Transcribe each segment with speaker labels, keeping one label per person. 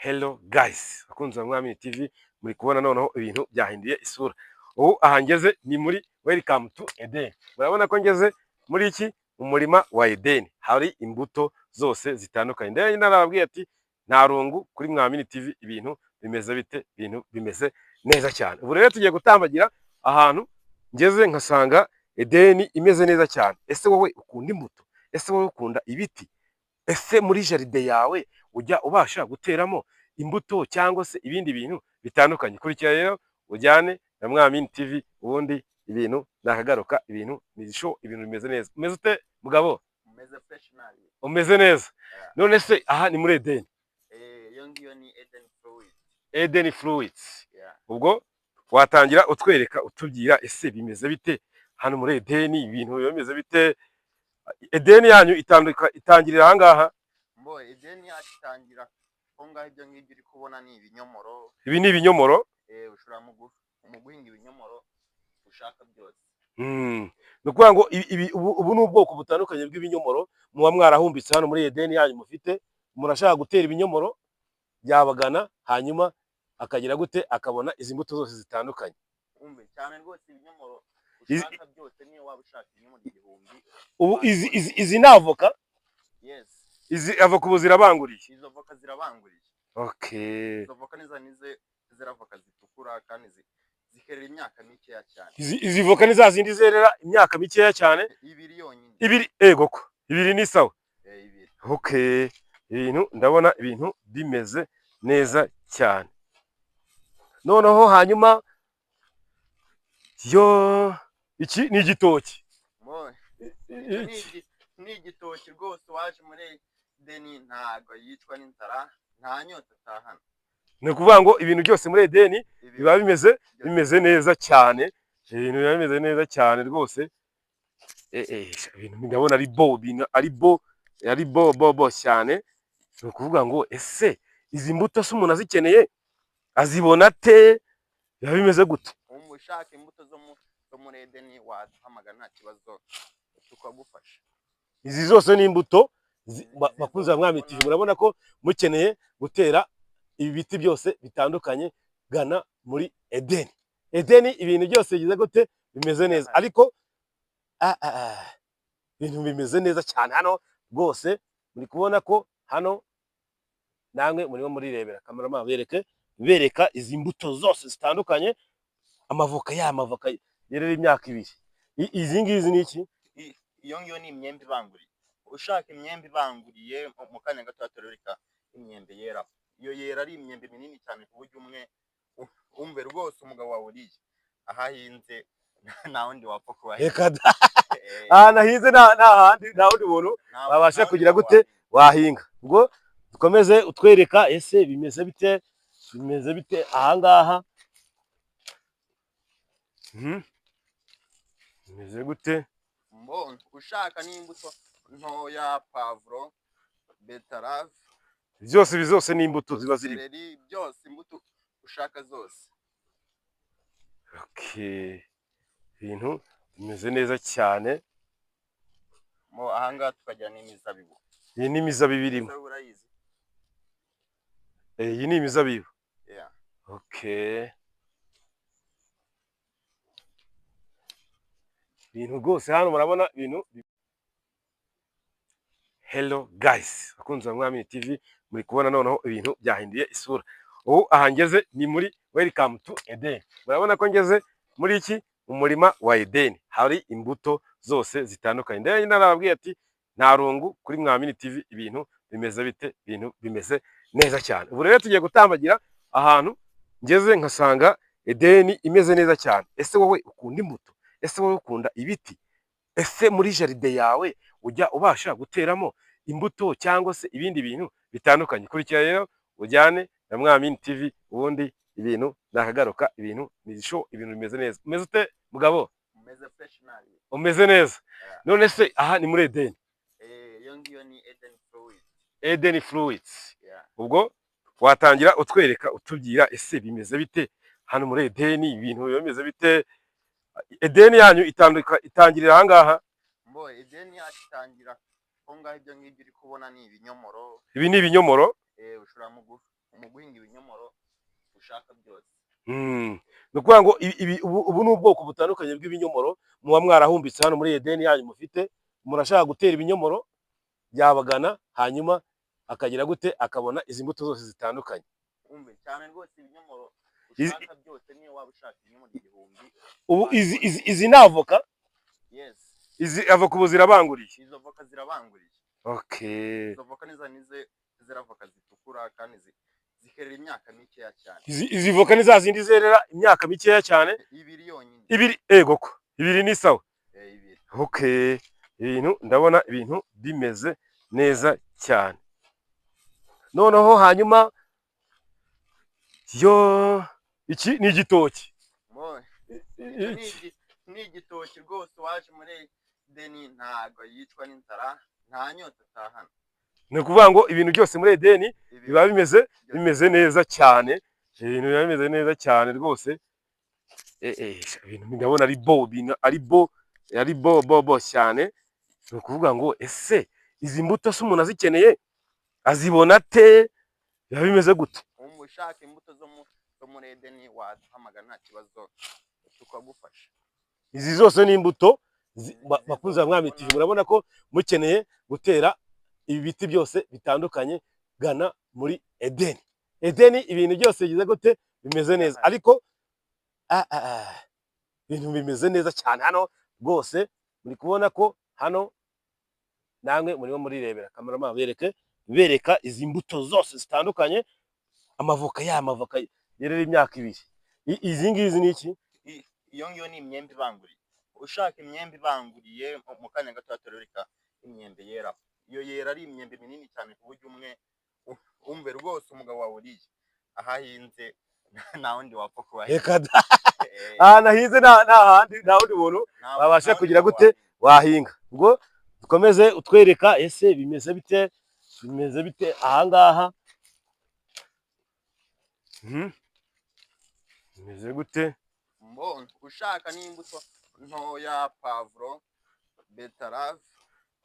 Speaker 1: Hello guys, bakunzi ba Mwami TV, muri kubona noneho ibintu byahinduye isura. Ubu aha ngeze ni muri Welcome to Eden. Murabona ko ngeze muri iki umurima wa Eden, hari imbuto zose zitandukanye. Ndetse narababwiye ati nta rungu kuri Mwamini TV, ibintu bimeze bite? Ibintu bimeze neza cyane. Ubu rero tugiye gutambagira ahantu ngeze nkasanga Eden imeze neza cyane. Ese wowe ukunda imbuto? Ese wowe ukunda ibiti? Ese muri jardin yawe ujya ubasha guteramo imbuto cyangwa se ibindi bintu bitandukanye? Kurikira rero ujyane na Mwamini TV, ubundi ibintu nakagaruka, ibintu ni show, ibintu bimeze neza. Umeze ute mugabo?
Speaker 2: Umeze fresh nabi.
Speaker 1: Umeze neza. None se aha ni muri Eden?
Speaker 2: Iyo ngiyo ni Eden Fruit.
Speaker 1: Eden Fruits.
Speaker 2: Yeah.
Speaker 1: Ubwo watangira utwereka, utubwira ese bimeze bite hano muri Eden, ibintu bimeze bite? Eden yanyu itangirira aha ngaha?
Speaker 2: Mbo Eden yacu itangira aho ngaho. Ibyo ngibyo uri kubona ni ibinyomoro.
Speaker 1: Ibi ni ibinyomoro.
Speaker 2: Ushobora mu guhinga ibinyomoro ushaka byose.
Speaker 1: Ni ukuvuga ngo ubu ni ubwoko butandukanye bw'ibinyomoro muba mwarahumbitse hano muri Eden yanyu mufite. Umuntu ashaka gutera ibinyomoro yabagana, hanyuma akagira gute? Akabona izi mbuto zose zitandukanye.
Speaker 2: Umve cyane rwose, ibinyomoro ushaka byose, niyo waba ushaka ibinyomoro 1000.
Speaker 1: Ubu izi ni avoka?
Speaker 2: Yes.
Speaker 1: Izi avoka ubu zirabanguriye?
Speaker 2: Izo voka zirabanguriye. Izo voka niza nize zira voka zitukura kandi zikerera imyaka mikeya cyane.
Speaker 1: Izi voka ni za zindi zerera imyaka mikeya cyane?
Speaker 2: 2 yonyine.
Speaker 1: 2, ego ko 2 ni sawa.
Speaker 2: 2.
Speaker 1: Okay, ibintu ndabona ibintu bimeze neza cyane. Noneho hanyuma yo iki ni igitoki?
Speaker 2: Mbo iki ni igitoki rwose. Waje muri Edeni ntago yicwa n'inzara, nta nyota atahana.
Speaker 1: Ni ukuvuga ngo ibintu byose muri Edeni biba bimeze
Speaker 2: byose.
Speaker 1: Bimeze neza cyane, ibintu biba bimeze neza cyane rwose. Ibintu ndabona ari bo, ibintu ari bo bo bo cyane. Ni ukuvuga ngo ese izi mbuto se umuntu azikeneye azibona ate? Biba bimeze gute?
Speaker 2: Wumva ushaka imbuto zo muri Edeni, waduhamagara nta kibazo tukagufasha.
Speaker 1: Izi zose ni imbuto. Bakunzi ba Mwami TV, murabona ko mukeneye gutera ibi biti byose bitandukanye, gana muri Edeni. Edeni ibintu byose bigize gute? Bimeze neza. Ariko ibintu bimeze neza cyane hano rwose. Muri kubona ko hano namwe murimo murirebera, cameraman bereke, bereka izi mbuto zose zitandukanye. Amavoka, ya mavoka yerera imyaka 2. Izi ngizi ni iki?
Speaker 2: Iyo ngiyo ni imyembe ibanguriye. Ushaka imyembe ibanguriye, mu kanya gato turereka imyembe yera. Iyo yera ari imyembe minini cyane ku buryo umwe umve rwose umugabo wawe uriye ahahinze nta wundi wapfa kubahinga.
Speaker 1: Reka da! Ahantu hahinze nta handi, nta wundi muntu wabasha
Speaker 2: nta wundi
Speaker 1: kugira
Speaker 2: muntu
Speaker 1: gute?
Speaker 2: wahinga.
Speaker 1: Wahinga. Ubwo dukomeze utwereka ese bimeze bite, bimeze bite ahangaha? Bimeze gute?
Speaker 2: Mbonye ushaka n'imbuto ntoya, poivron, betterave.
Speaker 1: Byose, ibi zose ni imbuto ziba zirimo?
Speaker 2: Céleri, byose, imbuto ushaka zose.
Speaker 1: Okay, ibintu bimeze neza cyane.
Speaker 2: Mo ahangaha tukagira n'imizabibu.
Speaker 1: Iyi ni imizabibu irimo?
Speaker 2: Imizabibu urayizi?
Speaker 1: Iyi ni imizabibu?
Speaker 2: Yeah.
Speaker 1: Okay, ibintu rwose hano murabona ibintu. Hello guys, bakunzi ba Mwami TV, muri kubona noneho ibintu byahinduye isura. Ubu aha ngeze ni muri Welcome to Eden. Murabona ko ngeze muri iki umurima wa Eden, hari imbuto zose zitandukanye. Ndetse narababwiye ati nta rungu kuri Mwamini TV, ibintu bimeze bite? Ibintu bimeze neza cyane. Ubu rero tugiye gutambagira ahantu ngeze nkasanga Edeni imeze neza cyane. Ese wowe ukunda imbuto? Ese wowe ukunda ibiti? Ese muri jardin yawe ujya ubasha guteramo imbuto cyangwa se ibindi bintu bitandukanye? Kurikira rero ujyane na Mwamini TV, ubundi ibintu nakagaruka, ibintu ni show, ibintu bimeze neza. Umeze ute mugabo?
Speaker 2: Umeze fresh nabi.
Speaker 1: Umeze neza. None se aha ni muri Edeni?
Speaker 2: Iyo ngiyo ni Eden Fruit.
Speaker 1: Eden Fruits.
Speaker 2: Yeah.
Speaker 1: Ubwo watangira utwereka, utubwira ese bimeze bite hano muri Edeni, ibintu bimeze bite? Edeni yanyu itangirira aha ngaha?
Speaker 2: Mbo Edeni yacu itangira aho ngaho. Ibyo ngibyo uri kubona ni ibinyomoro.
Speaker 1: Ibi ni ibinyomoro.
Speaker 2: Ushobora mu Mu guhinga ibinyomoro ushaka byose.
Speaker 1: Ni ukuvuga ngo ubu ni ubwoko butandukanye bw'ibinyomoro muba mwarahumbitse hano muri Edeni yanyu mufite. Umuntu ashaka gutera ibinyomoro yabagana, hanyuma akagira gute, akabona izi mbuto zose zitandukanye.
Speaker 2: Umve cyane rwose, ibinyomoro ushaka byose, niyo waba ushaka ibinyomoro 1000.
Speaker 1: Ubu izi ni avoka.
Speaker 2: Yes.
Speaker 1: Izi avoka ubu zirabanguriye.
Speaker 2: Izo voka zirabanguriye.
Speaker 1: Okay.
Speaker 2: Izo voka niza nize zira voka zitukura kandi zikerera imyaka mikeya cyane.
Speaker 1: Izi voka ni za zindi zerera imyaka mikeya cyane.
Speaker 2: 2 yonyine.
Speaker 1: 2, ego ko 2 ni sawa.
Speaker 2: 2.
Speaker 1: Okay, ibintu ndabona ibintu bimeze neza cyane. Noneho hanyuma yo iki ni igitoki.
Speaker 2: Ni igitoki rwose, waje muri Edeni ntago yicwa n'inzara, nta nyota atahana.
Speaker 1: Ni ukuvuga ngo ibintu byose muri Edeni biba bimeze neza cyane, ibintu biba bimeze neza cyane rwose. Ibintu ndabona ari bo, ibintu ari bo, ari bo bo bo cyane. Ni ukuvuga ngo ese izi mbuto se umuntu azikeneye azibona ate? Biba bimeze gute?
Speaker 2: Ushaka imbuto zo muri Edeni waduhamagara nta kibazo tukagufasha.
Speaker 1: Izi zose ni imbuto bakunze Mwami TV. Murabona ko mukeneye gutera ibi biti byose bitandukanye, gana muri Edeni. Edeni ibintu byose bigize gute, bimeze neza. Ariko ibintu bimeze neza cyane hano rwose. Muri kubona ko hano namwe murimo murirebera, cameraman bereka izi mbuto zose zitandukanye. Amavoka ya amavoka yerera imyaka 2. Izi ngizi ni iki?
Speaker 2: Iyo ngiyo ni imyembe ibanguriye. Ushaka imyembe ibanguriye mu kanya gato turereka imyembe yera. Iyo yera ari imyembe minini cyane ku buryo umwe umve rwose umugabo wawe uriye ahahinze nta wundi wapfa kubahinga.
Speaker 1: Reka da. Ahantu hahinze nta handi nta wundi muntu wabasha kugira gute wahinga. Ubwo dukomeze utwereka ese bimeze bite, bimeze bite ahangaha. Bimeze gute?
Speaker 2: Mbona ushaka n'imbuto ntoya, pavuro, beterave,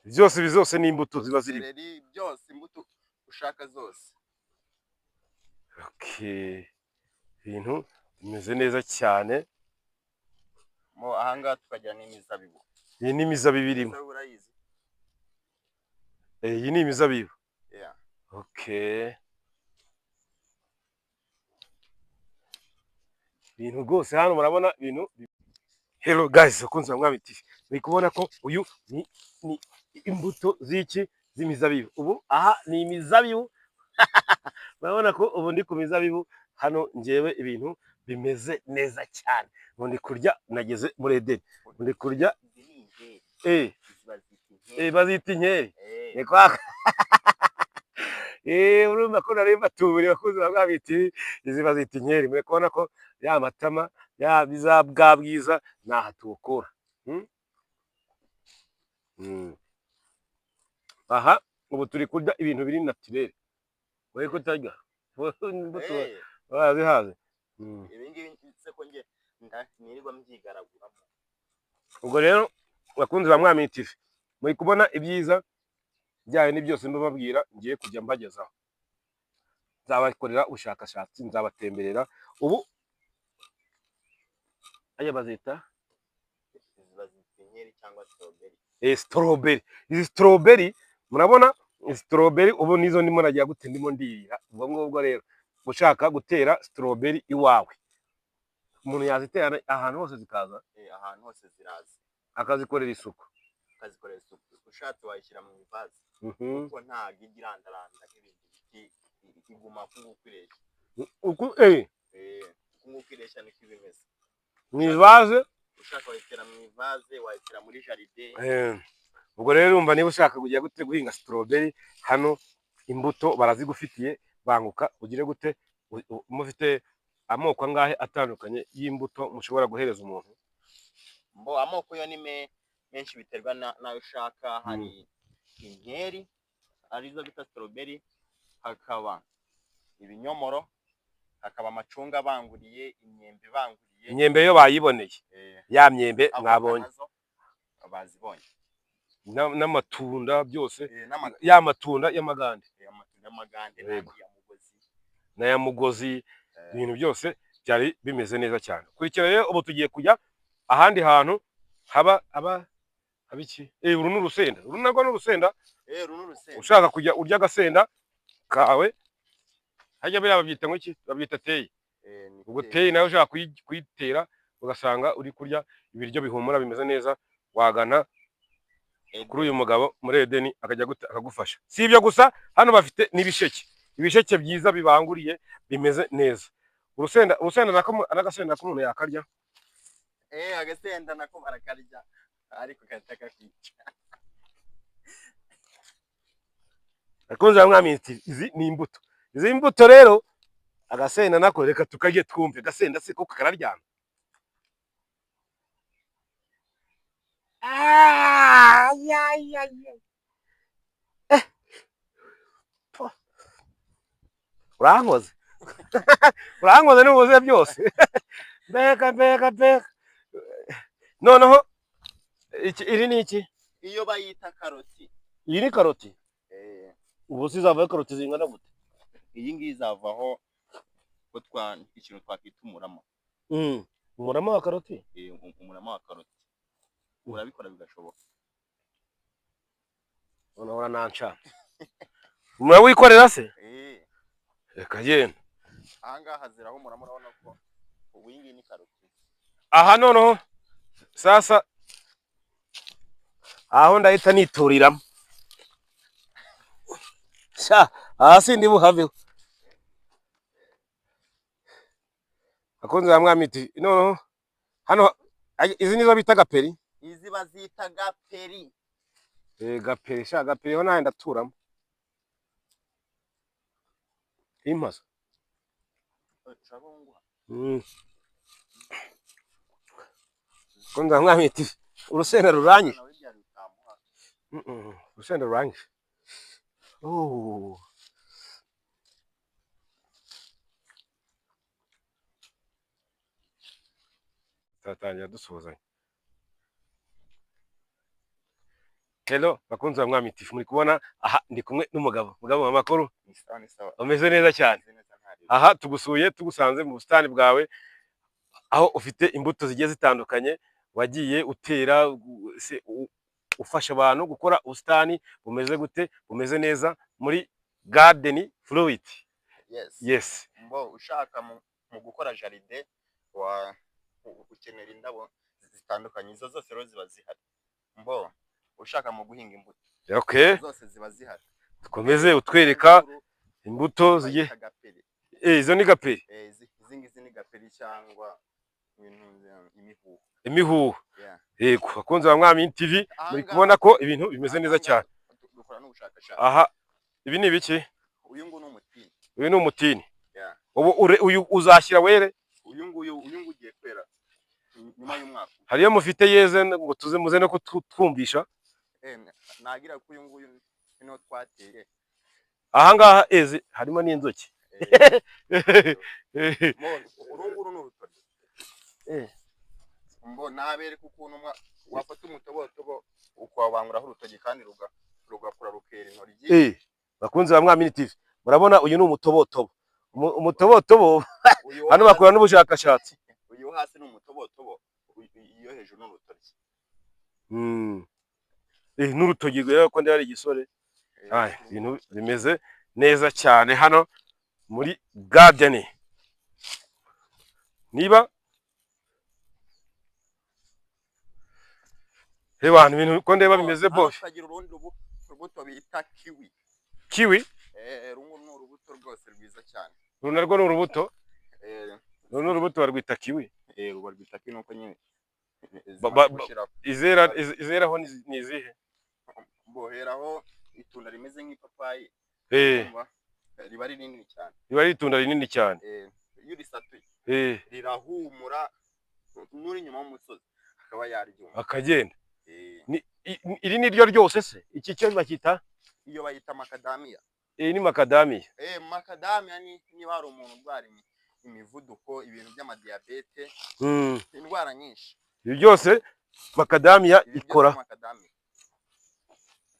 Speaker 1: byose ibi zose ni imbuto ziba zirimo.
Speaker 2: Byose imbuto ushaka zose.
Speaker 1: Okay. Ibintu bimeze neza cyane.
Speaker 2: Mo ahangaha tukagira n'imizabibu.
Speaker 1: Iyi ni imizabibu irimo. Iyi ni imizabibu.
Speaker 2: Yeah.
Speaker 1: Okay. Ibintu rwose hano murabona ibintu. Hello guys, bakunzi ba Mwami TV. Muri kubona ko uyu ni imbuto z'iki z'imizabibu. Ubu aha ni imizabibu. Murabona ko ubu ndi ku mizabibu hano, ngewe ibintu bimeze neza cyane. Ubu ndi kurya, nageze muri Edeni. Ndi kurya bazita inkeri. Ni kwaka. Urumva ko nari mbatuburiye bakunzi ba Mwami TV, izi bazita inkeri. Muri kubona ko ya matama ya biza bwa bwiza naha tuwukura. Aha ubu turi kurya ibintu biri naturel. Wowe kutarya imbuto warazihaze.
Speaker 2: Ibi ngibi nse ko nge nirirwa mbyigaraguramo.
Speaker 1: Ubwo rero bakunzi ba Mwami TV, muri kubona ibyiza byayo ni byose mbababwira ngiye kujya mbagezaho. Nzabakorera ubushakashatsi, nzabatemberera. Ubu aya bazita
Speaker 2: inkeri cyangwa strawberry.
Speaker 1: Strawberry. Izi strawberry murabona strawberry ubu nizo ndimo nagiye gute ndimo ndirira. Ubwo ngubwo rero ushaka gutera strawberry iwawe, umuntu yazitera ahantu hose zikaza.
Speaker 2: Ahantu hose ziraza,
Speaker 1: akazikorera isuku.
Speaker 2: Akazikorera isuku. Ushatse wayishyira mu ivaze, kuko ntago irandaranda nk'ibindi biti, iguma uko ireshya.
Speaker 1: Uko
Speaker 2: uko ireshya niko ibimeze.
Speaker 1: Mu ivaze
Speaker 2: ushaka wayitera mu ivaze, wayitera muri jardin.
Speaker 1: Ubwo rero urumva niba ushaka kujya gute guhinga strawberry hano, imbuto barazigufitiye, banguka ugire gute. Mufite amoko angahe atandukanye y'imbuto mushobora guhereza umuntu?
Speaker 2: Mbo amoko yo ni menshi biterwa nayo ushaka. Hari inkeri arizo bita strawberry, hakaba ibinyomoro, hakaba amacunga abanguriye, imyembe ibanguriye.
Speaker 1: Imyembe yo bayiboneye, ya myembe mwabonye
Speaker 2: bazibonye,
Speaker 1: n'amatunda byose, ya matunda y'amagande,
Speaker 2: amatunda y'amagande ya mugozi.
Speaker 1: n'aya mugozi, ibintu byose byari bimeze neza cyane. Kurikira rero, ubu tugiye kujya ahandi hantu haba aba iki? Uru ni urusenda, uru narwo ni urusenda.
Speaker 2: Uru ni urusenda.
Speaker 1: Ushaka kujya urya agasenda kawe, hajya biriya babyita ngo iki? Babyita teyi. Ubwo teyi nawe ushaka kuyitera ugasanga uri kurya ibiryo bihumura bimeze neza, wagana kuri uyu mugabo muri Edeni akajya akagufasha. Si ibyo gusa, hano bafite n'ibisheke, ibisheke byiza bibanguriye bimeze neza. Urusenda, urusenda n'agasenda k'umuntu yakarya.
Speaker 2: Agasenda nako barakarya ariko kataka kwica.
Speaker 1: Akunze mwami, izi ni imbuto. Izi mbuto rero agasenda nako reka tukarye twumve. Agasenda se koko kararyana? Urankoze. Urankoze n'ubuze byose. Mbega mbega mbega. Noneho iki iri ni iki?
Speaker 2: Iyo bayita karoti.
Speaker 1: Iyi ni karoti? Ubu zizavaho karoti zingana gute?
Speaker 2: Iyi ngiyi izavaho ikintu twakwita umurama.
Speaker 1: Umurama wa karoti?
Speaker 2: Umurama wa karoti. Urabikora bigashoboka.
Speaker 1: Noneho uranancana. Murawikorera se? Reka genda.
Speaker 2: Aha ngaha ziraho umurama, urabona ko ubu iyi ngiyi ni karoti.
Speaker 1: Aha noneho sasa aho ndahita nituriramo. Sha, aha sindi buhaveho. Akunze ba Mwami TV. Noneho hano izi nizo bita gaperi.
Speaker 2: Izi bazita gaperi.
Speaker 1: Gaperi, sha gaperi ho nahe ndaturamo. Impaza. Akunze ba Mwami TV. Urusenda ruranyishe. Urusenda ruranyishe. Oh. Turatangira dusuhuzanya. Hello bakunzi ba Mwami TV, muri kubona aha ndi kumwe n'umugabo. Mugabo amakuru?
Speaker 2: Ni sawa.
Speaker 1: Umeze neza cyane. Aha tugusuye tugusanze mu busitani bwawe aho ufite imbuto zigiye zitandukanye wagiye utera, ufasha abantu gukora ubusitani bumeze gute, bumeze neza muri garden fruit.
Speaker 2: Yes.
Speaker 1: Yes.
Speaker 2: Mbo ushaka mu gukora jardin wa ukenera indabo zitandukanye, izo zose rero ziba zihari. Mbo ushaka mu guhinga imbuto.
Speaker 1: Okay.
Speaker 2: Zose ziba zihari.
Speaker 1: Dukomeze utwereka imbuto zigiye. Izo ni gaperi.
Speaker 2: Izi ngizi ni gaperi cyangwa ibintu imihuho.
Speaker 1: Imihuho. Yego, bakunzi ba Mwami TV, muri kubona ko ibintu bimeze neza cyane.
Speaker 2: Dukora n'ubushakashatsi.
Speaker 1: Aha ibi ni ibiki?
Speaker 2: Uyu nguyu ni umutini.
Speaker 1: Uyu ni umutini. Ubu uyu uzashyira were?
Speaker 2: Uyu nguyu ugiye kwera nyuma y'umwaka.
Speaker 1: Hariyo mufite yeze ngo tuze muze no kutwumvisha.
Speaker 2: Nagira ko uyu nguyu niho twateye.
Speaker 1: Aha ngaha eze harimo n'inzuki.
Speaker 2: Uru nguru ni urutoryi. Mbo nabereka ukuntu wafata umutobotobo ukawabanguraho urutoki kandi rugakura rukera intoryi.
Speaker 1: Bakunzi ba Mwami TV, murabona uyu ni umutobotobo. Umutobotobo hano bakora n'ubushakashatsi.
Speaker 2: Uyu hasi ni umutobotobo, iyo hejuru ni urutoryi.
Speaker 1: N'urutoki rero ko ndi hari igisore. Ibintu bimeze neza cyane hano muri garden. Niba abantu ibintu ko ndeba bimeze bosh.
Speaker 2: Tukagira urundi rubuto bita kiwi.
Speaker 1: Kiwi?
Speaker 2: Uru ni urubuto rwose rwiza cyane.
Speaker 1: Uru narwo ni urubuto? Uru ni urubuto barwita kiwi.
Speaker 2: Barwita kiwi nuko nyine.
Speaker 1: Izeraho ni izihe?
Speaker 2: Boheraho itunda rimeze nk'ipapayi. Riba ari rinini cyane.
Speaker 1: Riba ari itunda rinini cyane.
Speaker 2: Iyo urisatuye rirahumura n'uri inyuma y'umusozi akaba yaryumva.
Speaker 1: Akagenda. Iri ni ryo ryose se? Iki cyo bakita?
Speaker 2: Iyo bayita makadamiya.
Speaker 1: Iyi ni makadamiya.
Speaker 2: Makadamiya ni niba hari umuntu urwara imivuduko, ibintu by'amadiyabete, indwara nyinshi.
Speaker 1: Ibi byose makadamiya ikora.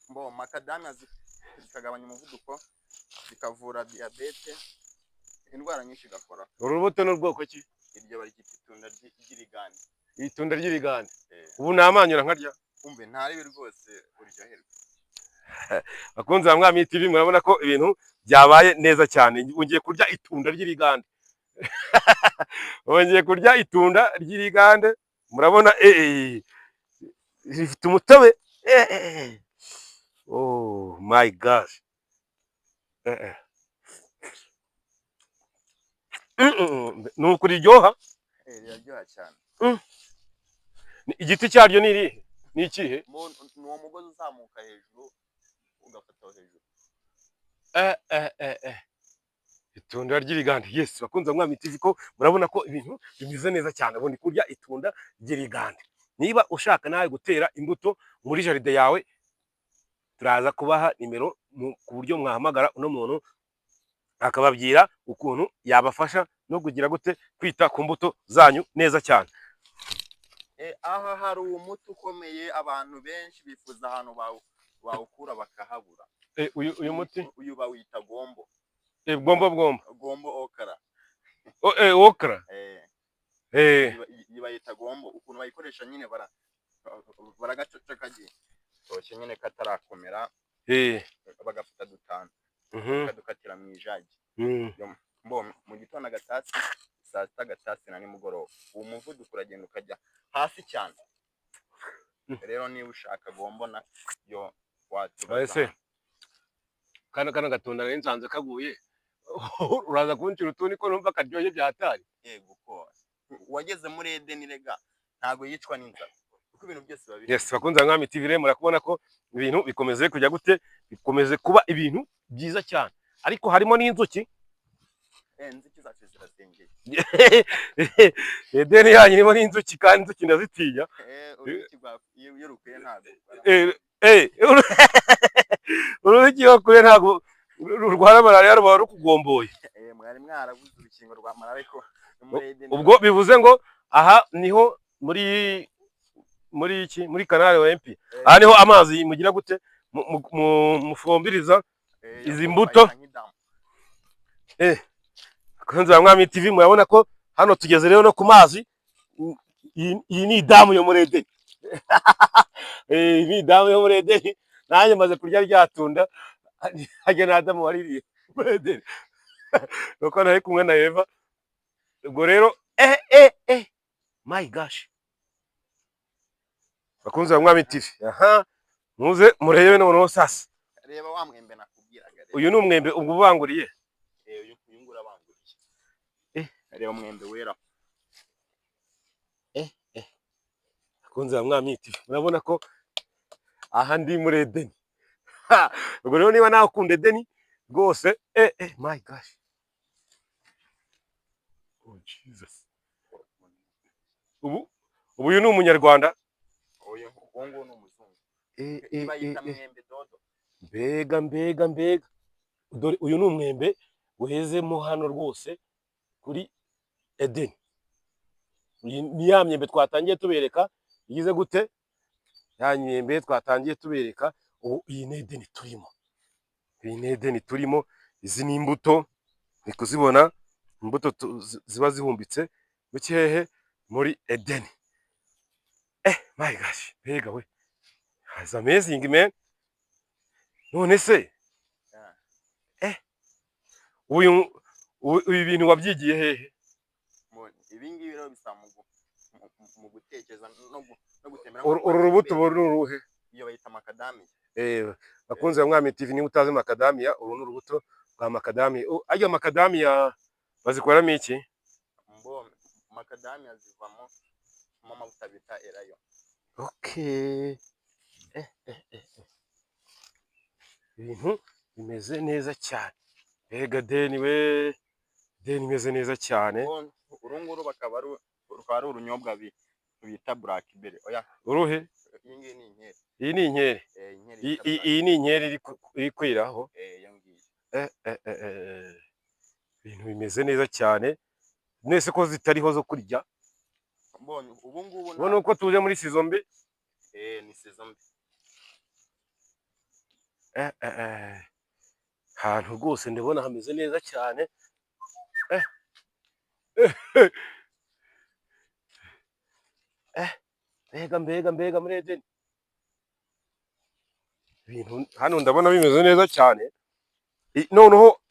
Speaker 2: Mbo makadamiya zikagabanya umuvuduko, zikavura diyabete, Indwara nyinshi gakora.
Speaker 1: Uru rubuto ni ubwoko ki?
Speaker 2: Iryo baryita itunda ry'irigande.
Speaker 1: Itunda ry'irigande. Ubu namanyura nkarya.
Speaker 2: Umve ntaribi rwose uryoherwe.
Speaker 1: Bakunzi ba Mwami TV, murabona ko ibintu byabaye neza cyane. Ugiye kurya itunda ry'irigande. Wongeye kurya itunda ry'irigande, murabona rifite umutobe. Oh my gosh. Ni uku riryoha.
Speaker 2: Riraryoha cyane.
Speaker 1: Igiti cyaryo ni irihe? Ni ikihe?
Speaker 2: Ni uwo mugozi uzamuka hejuru ugafata hejuru.
Speaker 1: Itunda ry'irigande. Yes, bakunze Mwami TV, ko murabona ko ibintu bimeze neza cyane. Ubundi kurya itunda ry'irigande. Niba ushaka nawe gutera imbuto muri jardin yawe, turaza kubaha nimero ku buryo mwahamagara uno muntu akababwira ukuntu yabafasha no kugira gute kwita ku mbuto zanyu neza cyane.
Speaker 2: Aha hari umuti ukomeye abantu benshi bifuza ahantu bawukura bakahabura.
Speaker 1: Uyu muti
Speaker 2: uyu bawita gombo.
Speaker 1: Gombo bwombo.
Speaker 2: Gombo okra.
Speaker 1: Okra.
Speaker 2: Bayita gombo, ukuntu bayikoresha nyine baragacoca kagiye toshye nyine katarakomera. Bagafata dutanu bakadukatira mu ijagi. Mu gitondo agatasi, saa sita agatasi na nimugoroba. Uwo muvuduko uragenda ukajya hasi cyane. Rero niba ushaka gombo na yo watubaza.
Speaker 1: Kano gatunda nari nsanze kaguye. Uraza kuncira utundi ko numva karyoshye byatari.
Speaker 2: Yego ko wageze muri Edeni rega ntago yicwa n'inzara kuko ibintu byose babi.
Speaker 1: Yes, bakunze Mwami TV rero murakubona ko ibintu bikomeze kujya gute, bikomeze kuba ibintu byiza cyane. Ariko harimo n'inzuki.
Speaker 2: Inzuki zacu zirasengeye.
Speaker 1: Edeni yanyu irimo n'inzuki kandi inzuki ndazitinya.
Speaker 2: Uruki rwa iyo rukwiye ntago.
Speaker 1: Uruki rukwiye ntago rurwara malaria ruba rukugomboye.
Speaker 2: Mwari mwarabuze urukingo rwa malaria ariko muri Edeni.
Speaker 1: Ubwo bivuze ngo aha niho muri iki muri kanale wa MP. Aha niho amazi mugira gute mufumbiriza izi mbuto. Bakunzi ba Mwami TV, murabona ko hano tugeze rero no ku mazi. Iyi ni idamu yo muri Edeni. Iyi ni idamu yo muri Edeni. Nanjye maze kurya ryatunda hajya na Adamu waririye muri Edeni. Nuko nari kumwe na Eva. Ubwo rero my gosh. Bakunzi ba Mwami TV, aha muze murebe noneho sasa.
Speaker 2: Reba wa mwembe nakubwiraga.
Speaker 1: Uyu ni umwembe ubwo ubanguriye.
Speaker 2: Uyu ngura abanguriye. Reba umwembe wera.
Speaker 1: Bakunzi ba Mwami TV, murabona ko aha ndi muri Edeni. Ubwo rero niba nawe ukunda Edeni rwose, my gosh. Oh Jesus. Ubu uyu ni umunyarwanda.
Speaker 2: Oya, uwo nguwo ni umuzungu. Bayita mwembe dodo.
Speaker 1: Mbega mbega mbega. Dore uyu ni umwembe wezemo hano rwose kuri Edeni. Ni ya myembe twatangiye tubereka igize gute? Ya myembe twatangiye tubereka, ubu iyi ni Edeni turimo. Iyi ni Edeni turimo, izi ni imbuto ni kuzibona, imbuto ziba zihumbitse mu kihehe muri Edeni. My gosh, mbega we. It's amazing man. None se uyu ibintu wabyigiye hehe?
Speaker 2: Ibi ngibi rero bisaba mu gutekereza no gutembera.
Speaker 1: Uru rubuto ni uruhe?
Speaker 2: Iyo bayita makadamiya.
Speaker 1: Bakunzi ba Mwami TV, niba utazi makadamiya, uru ni urubuto rwa makadamiya. Ayo makadamiya bazikoramo iki?
Speaker 2: Mbo makadamiya zivamo amavuta bita elayo.
Speaker 1: Okay. Ibintu bimeze neza cyane. Mbega Deni we, Deni imeze neza cyane.
Speaker 2: Uru nguru bakaba ari urunyobwa bita blackberry. Oya.
Speaker 1: Uruhe?
Speaker 2: Iyi ngiyi ni inkeri.
Speaker 1: Iyi ni inkeri. Iyi ni inkeri iri kwiraho.
Speaker 2: Iyo ngiyi.
Speaker 1: Ibintu bimeze neza cyane. Mwese ko zitariho zo kurya.
Speaker 2: Mbonye ubu ngubu
Speaker 1: ubona uko tuje muri saison mbi.
Speaker 2: Ni saison mbi.
Speaker 1: Ahantu rwose ndabona hameze neza cyane. Mbega mbega mbega muri Edeni. Ibintu hano ndabona bimeze neza cyane. Noneho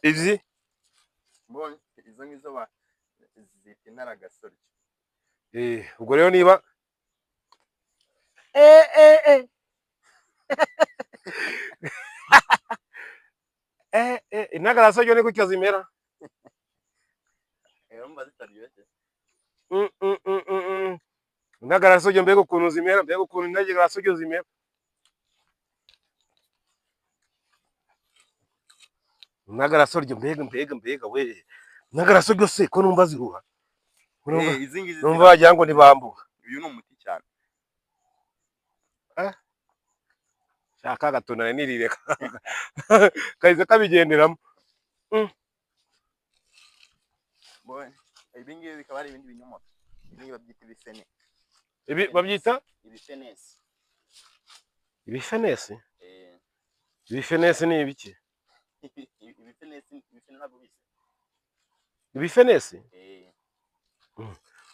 Speaker 1: izi
Speaker 2: Mbonye izo ngizo zita intaragasoryo.
Speaker 1: Ubwo rero niba intagarasoryo ni gutya zimera.
Speaker 2: Urumva zitaryoshye.
Speaker 1: Intagarasoryo mbega ukuntu zimera, mbega ukuntu intagarasoryo zimera. Intagarasoryo mbega mbega mbega we. Intagarasoryo se ko numva zihuha.
Speaker 2: Izi ngizi
Speaker 1: Numva wagira ngo ni bambuka.
Speaker 2: Uyu ni umuti cyane.
Speaker 1: Shaka gatonana nirire kahize kabigenderamo.
Speaker 2: Mbonye ibi ngibi bikaba ari ibindi binyomoro. Ibi ngibi babyita ibifene.
Speaker 1: Ibi babyita
Speaker 2: ibifenesi.
Speaker 1: Ibifenesi? Ibifenesi ni ibiki?
Speaker 2: Ibifenesi, ibifene ntabwo bizi.
Speaker 1: Ibifenesi?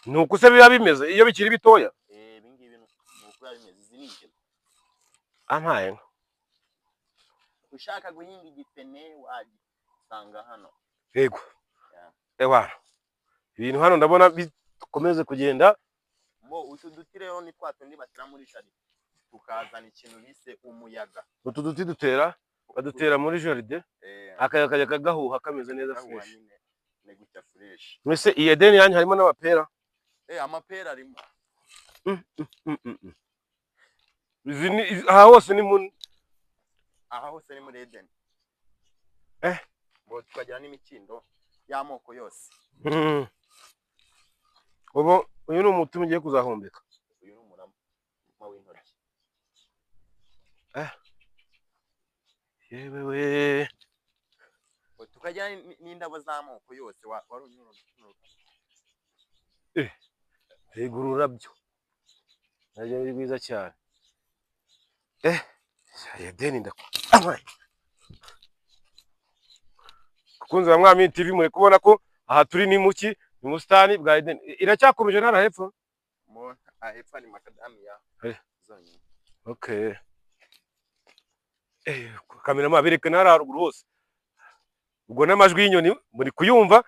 Speaker 1: Ni uko se biba bimeze iyo bikiri bitoya?
Speaker 2: Ibi ngibi ni uko biba bimeze, izi ni ingemwe.
Speaker 1: Ampaye.
Speaker 2: Ushaka guhinga igifene wagisanga hano.
Speaker 1: Yego. Ewa. Ibintu hano ndabona bikomeze kugenda.
Speaker 2: Mo utu duti rero ni twa tundi bashyira muri jardin tukazana ikintu bise umuyaga.
Speaker 1: Utu duti dutera badutera muri jardin. Akayaga kajya kagahuha kameze neza fresh.
Speaker 2: Ni gutya fresh.
Speaker 1: Mwese iyi Edeni yanyu harimo n'amapera?
Speaker 2: Amapera arimo.
Speaker 1: Izi ni aha hose ni mu
Speaker 2: aha hose ni muri Edeni. Bo tukagira n'imikindo y'amoko yose.
Speaker 1: Ubu uyu ni umuti mugiye kuzahumbika.
Speaker 2: Uyu ni umurama w'intoryi.
Speaker 1: Yewe we.
Speaker 2: Tukagira n'indabo z'amoko yose wari unyura.
Speaker 1: Yego ururabyo. Naryo ni rwiza cyane. Edeni ndakwa. Kukunze wa Mwami TV muri kubona ko aha turi ni muki ni busitani bwa Edeni. Iracyakomeje ntara hepfo?
Speaker 2: Mo hepfo ni makadamia. Zonyine.
Speaker 1: Okay. Kamera bereke ntara haruguru hose. Ubwo n'amajwi y'inyoni muri kuyumva.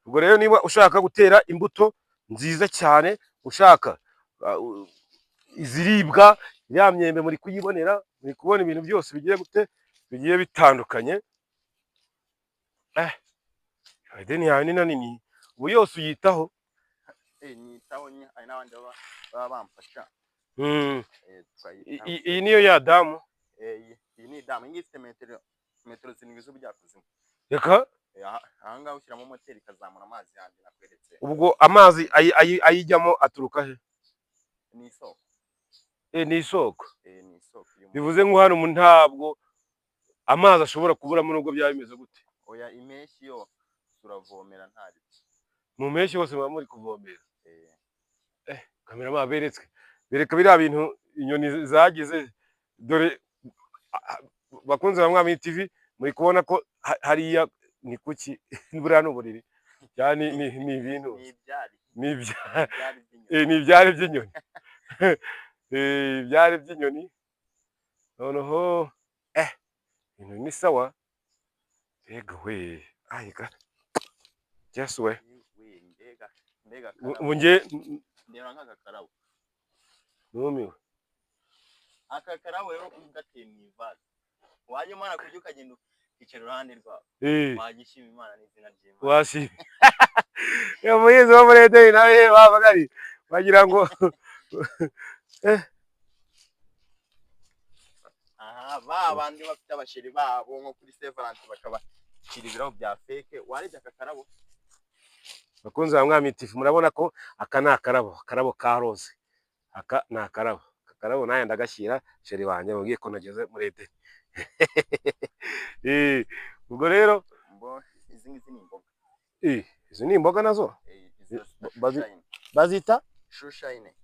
Speaker 1: Ubwo rero niba ushaka gutera imbuto nziza cyane, ushaka iziribwa, ya myembe muri kuyibonera, muri kubona ibintu byose bigiye gute bigiye bitandukanye. Edeni yawe ni nini, ubu yose uyitaho.
Speaker 2: Nyitaho hari n'abandi baba bamfasha.
Speaker 1: Iyi niyo ya damu.
Speaker 2: Iyi ni damu, iyi ifite metero 7 z'ubujyakuzimu.
Speaker 1: Reka
Speaker 2: aha ngaha ushyiramo moteri ikazamura amazi yanjye nakweretse.
Speaker 1: Ubwo amazi ayijyamo aturuka he?
Speaker 2: Ni isoko.
Speaker 1: Ni isoko.
Speaker 2: Ni isoko.
Speaker 1: Bivuze ngo hano ntabwo amazi ashobora kuburamo nubwo byaba bimeze gute.
Speaker 2: Oya, impeshyi yo turavomera nta biti.
Speaker 1: Mu mpeshyi hose muba muri kuvomera. Kamera beretswe. Bereka biriya bintu inyoni zagize. Dore bakunze ba Mwami TV muri kubona ko hariya ni kuki buriya ni uburiri cyane ni ibintu
Speaker 2: ni ibyari
Speaker 1: ni ibyari by'inyoni. Ibyari by'inyoni. Noneho ibintu ni sawa. Ego we ayiga just we mbega
Speaker 2: ndeba nk'agakarabo
Speaker 1: numiwe.
Speaker 2: Aka karabo rero ugateye mu ivaze wajya umara kurya ukagenda ukicara iruhande rwawe wagishima Imana n'izina ry'Imana.
Speaker 1: Washima umuhinzi wo muri Edeni nawe babagari bagira ngo
Speaker 2: aha ba bandi bafite abasheri babo nko kuri Severance bakabashyira ibirabo bya fake. Warebye aka karabo?
Speaker 1: Bakunze ba Mwami TV murabona ko aka ni akarabo, akarabo ka rose. Aka ni akarabo. Akarabo naye ndagashyira sheri wanjye mubwiye ko nageze muri Edeni. Ubwo rero
Speaker 2: izi ngizi ni imboga.
Speaker 1: Izi ni imboga nazo? Bazita
Speaker 2: shushayine.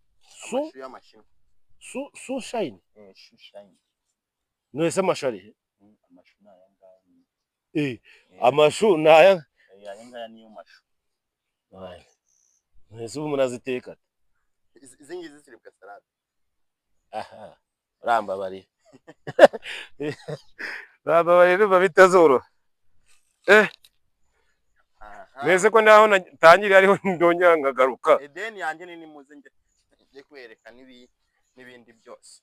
Speaker 2: Amashu y'amashinwa.
Speaker 1: Shushayine.
Speaker 2: Shushayine.
Speaker 1: None amashu ari?
Speaker 2: Amashu ni aya ngaya.
Speaker 1: Amashu ni aya?
Speaker 2: Aya ngaya niyo mashu.
Speaker 1: Ese ubu muraziteka?
Speaker 2: Izi ngizi ziribwa salade.
Speaker 1: Aha, urambabariye. Urambabariye numva bitazoroha. Mbese ko naho natangiriye ariho ndongera nkagaruka.
Speaker 2: Edeni yanjye nini, muze njye kwereka n'ibindi byose.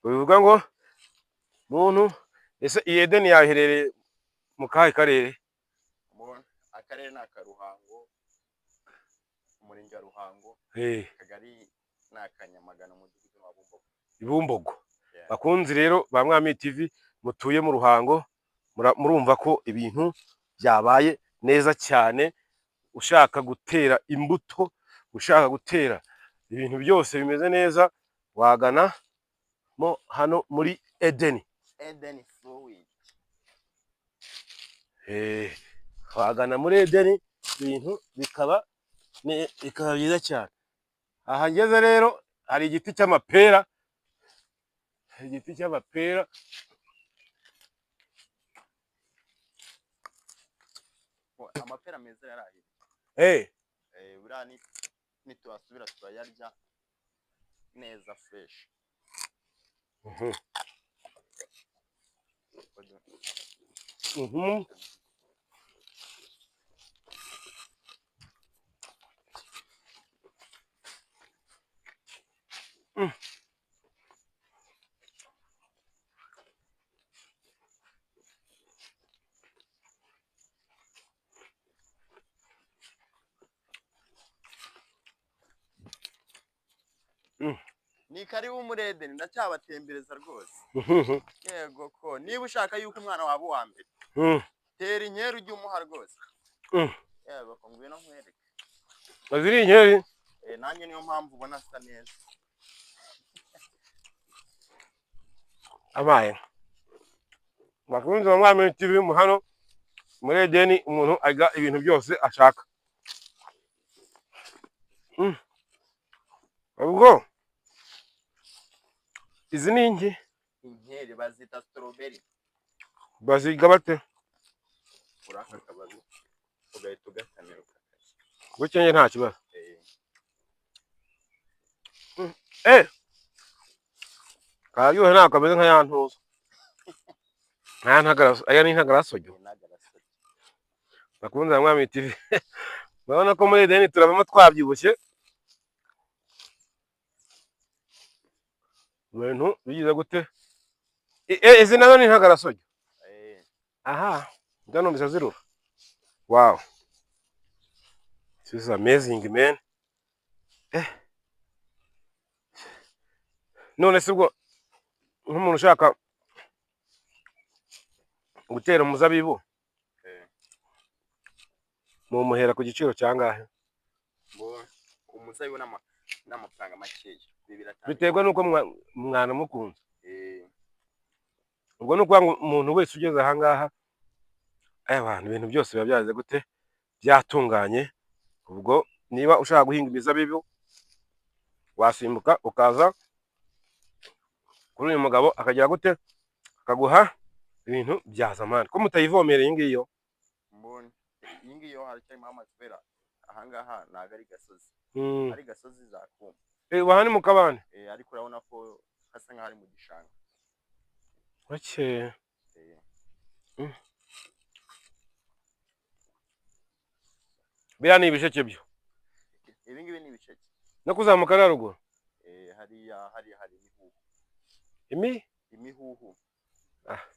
Speaker 1: Bivuga ngo muntu, ese iyi Edeni yaherereye mu kahe karere?
Speaker 2: Akarere ni aka Ruhango, umurenge wa Ruhango, akagari ni aka Nyamagana, umudugudu wa Bumbogo.
Speaker 1: Bumbogo. Bakunzi rero ba Mwami TV mutuye mu Ruhango, murumva ko ibintu byabaye neza cyane. Ushaka gutera imbuto, ushaka gutera ibintu byose bimeze neza, wagana mo hano muri Edeni.
Speaker 2: Edeni Fruit.
Speaker 1: Wagana muri Edeni ibintu bikaba byiza cyane. Aha ngeze rero hari igiti cy'amapera, igiti cy'amapera.
Speaker 2: Amapera meza yarahiye. Buriya nituhasubira turayarya neza fresh. Ni karibu muri Edeni, ndacyabatembereza rwose. Yego ko niba ushaka yuko umwana waba uwa mbere, tera inkeri ujye umuha rwose. Yego ko ngwino nkwereke.
Speaker 1: Aziri inkeri?
Speaker 2: Nanjye niyo mpamvu ubona asa neza.
Speaker 1: Abaye. Bakunzi ba Mwami TV mu hano muri Edeni umuntu aga ibintu byose ashaka. Ubwo izi ni inki?
Speaker 2: Inkeri bazita strawberry.
Speaker 1: Baziga bate?
Speaker 2: Uraka kababi ugahita ugatamira ukakarya.
Speaker 1: Gukeye nta kibazo. Kararyohe ntabwo kameze nka ya ntuza. Aya ni intagarasoryo. Bakunzi ba Mwami TV. Murabona ko muri Edeni turavamo twabyibushye. Ibintu bigize gute? Izi nazo ni intagarasoryo. Aha, ndabona zirura. Wow. This is amazing, man. None se ubwo nk'umuntu ushaka gutera umuzabibu, mumuhera ku giciro cyangahe?
Speaker 2: Umuzabibu n'amafaranga makeya.
Speaker 1: Biterwa nuko mwana mukunze. Ubwo nuko umuntu wese ugeze aha ngaha, abantu ibintu byose biba byaze gute byatunganye. Ubwo niba ushaka guhinga imizabibu wasimbuka ukaza kuri uyu mugabo akagira gute akaguha ibintu bya zamani. Ko mutayivomereye iyi ngiyo?
Speaker 2: Mbone iyi ngiyo haracyarimo amazi kubera aha ngaha ntago ari gasozi. Ari gasozi zakuma.
Speaker 1: Aha ni mu kabande.
Speaker 2: Ariko urabona ko hasa nkaho ari mu gishanga.
Speaker 1: Okay. Biriya ni ibisheke byo.
Speaker 2: Ibi ngibi ni ibisheke.
Speaker 1: No kuzamuka haruguru.
Speaker 2: Hariya hari imihuhu. Imihuhu.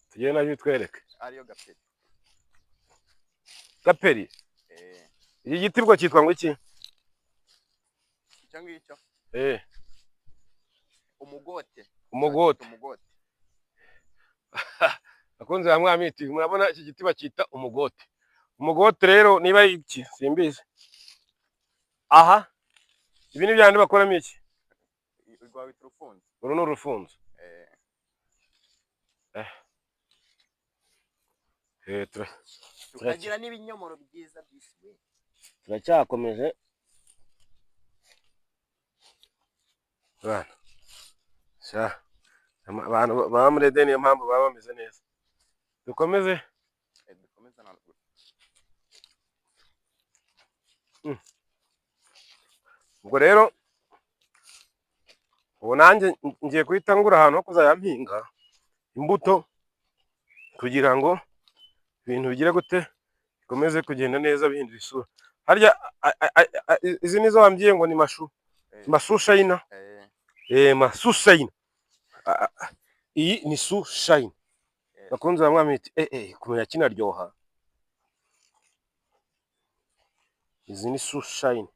Speaker 1: Tugende nabyo twereke.
Speaker 2: Ariyo gaperi.
Speaker 1: Gaperi? Iki giti bwo cyitwa ngo iki?
Speaker 2: Icyo ngicyo. Umugote.
Speaker 1: Umugote. Bakunzi ba Mwami TV, murabona iki giti bacyita umugote. Umugote rero niba ari iki simbizi. Aha ibi ni byandi bakoramo iki?
Speaker 2: Urwabita urufunzo.
Speaker 1: Uru ni urufunzo.
Speaker 2: Tukagira n'ibinyomoro byiza byisuwe.
Speaker 1: Turacyakomeje. Bana. Sha. Abantu ba muri Edeni niyo mpamvu baba bameze neza. Dukomeze.
Speaker 2: Dukomeze na ruguru.
Speaker 1: Ubwo rero ubu nanjye ngiye guhita ngura ahantu ho kuzajya mpinga imbuto kugira ngo ibintu bigire gute, bikomeze kugenda neza, bihindura isura. Harya izi nizo wambwiye ngo ni mashu?
Speaker 2: Eh.
Speaker 1: Masushayina.
Speaker 2: Eh.
Speaker 1: Masushayina. Iyi ni sushayina. Bakunzi ba Mwami, kumenya kinaryoha. Izi ni sushayina.